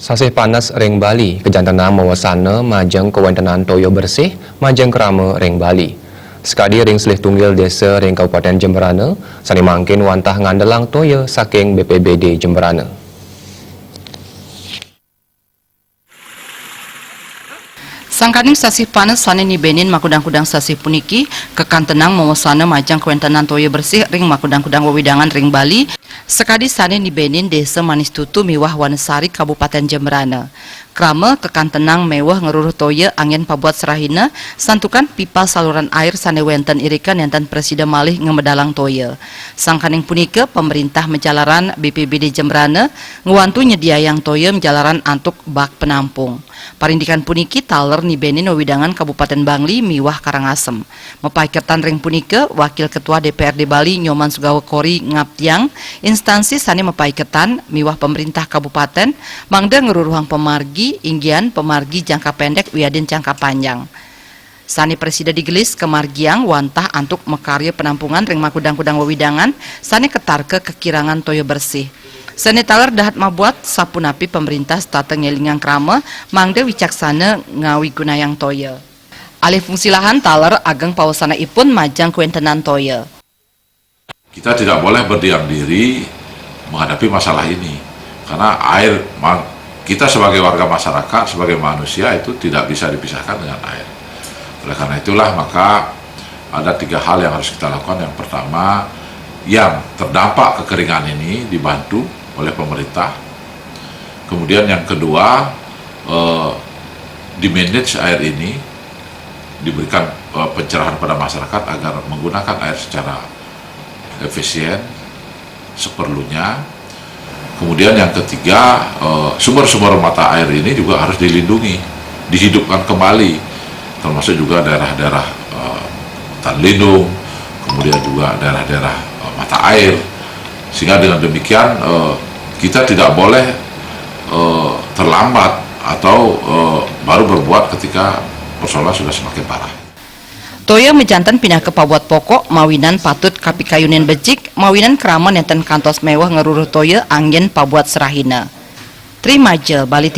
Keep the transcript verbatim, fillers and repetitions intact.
Sasih panas ring Bali, kajantenang mawasana majeng kawéntenan toya bersih, majeng krama ring Bali. Sakadi ring silih tunggil désa ring Kabupatén Jembrana, sané mangkin wantah ngandelang toya saking B P B D Jembrana. Sangkaning sasih panas sané nibénin makudang-kudang sasih puniki, kakantenang mawasana majeng kawéntenan toya bersih ring makudang-kudang wewidangan ring Bali, sakadi sané nibénin Désa Manistutu miwah Wanasari Kabupatén Jembrana. Krama kakantenang méweh ngruruh toya anggén pabuat serahina, santukan pipa saluran air sané wénten irika nénten prasida malih ngamedalang toya. Sangkaning punika, pamréntah majalaran B P B D Jembrana ngwantu nyediayang toya majalaran antuk bak penampung. Parindikan puniki taler nibénin wewidangan Kabupatén Bangli miwah Karangasem. Mapaiketan ring punika, Wakil Ketua D P R D Bali Nyoman Sugawa Kori ngaptiang instansi sané mapaiketan miwah pamréntah kabupatén mangda ngruruhang pamargi, inggian pamargi jangka pendek wiadin jangka panjang. Sané prasida digelis kamargiang wantah antuk makarya penampungan ring makudang-kudang wewidangan sané katarka kakirangan toya bersih. Sané taler dahat mabuat, sapunapi pamréntah setata ngélingang krama mangda wicaksana ngawigunayang toya. Alih fungsi lahan taler ageng pawasanaipun majeng kawéntenan toya. Kita tidak boleh berdiam diri menghadapi masalah ini. Karena air, ma- kita sebagai warga masyarakat, sebagai manusia itu tidak bisa dipisahkan dengan air. Oleh karena itulah maka ada tiga hal yang harus kita lakukan. Yang pertama, yang terdampak kekeringan ini dibantu oleh pemerintah. Kemudian yang kedua, eh, di-manage air ini, diberikan eh, pencerahan pada masyarakat agar menggunakan air secara efisien, seperlunya. Kemudian yang ketiga, eh, sumber-sumber mata air ini juga harus dilindungi, dihidupkan kembali, termasuk juga daerah-daerah eh, hutan lindung, kemudian juga daerah-daerah eh, mata air, sehingga dengan demikian eh, kita tidak boleh eh, terlambat atau eh, baru berbuat ketika persoalan sudah semakin parah. Toya majanten pinaka pabuat pokok, mawinan patut kapikayunin becik, mawinan krama nénten kantos méweh ngruruh toya anggén pabuat serahina. Tri Maja, Bali.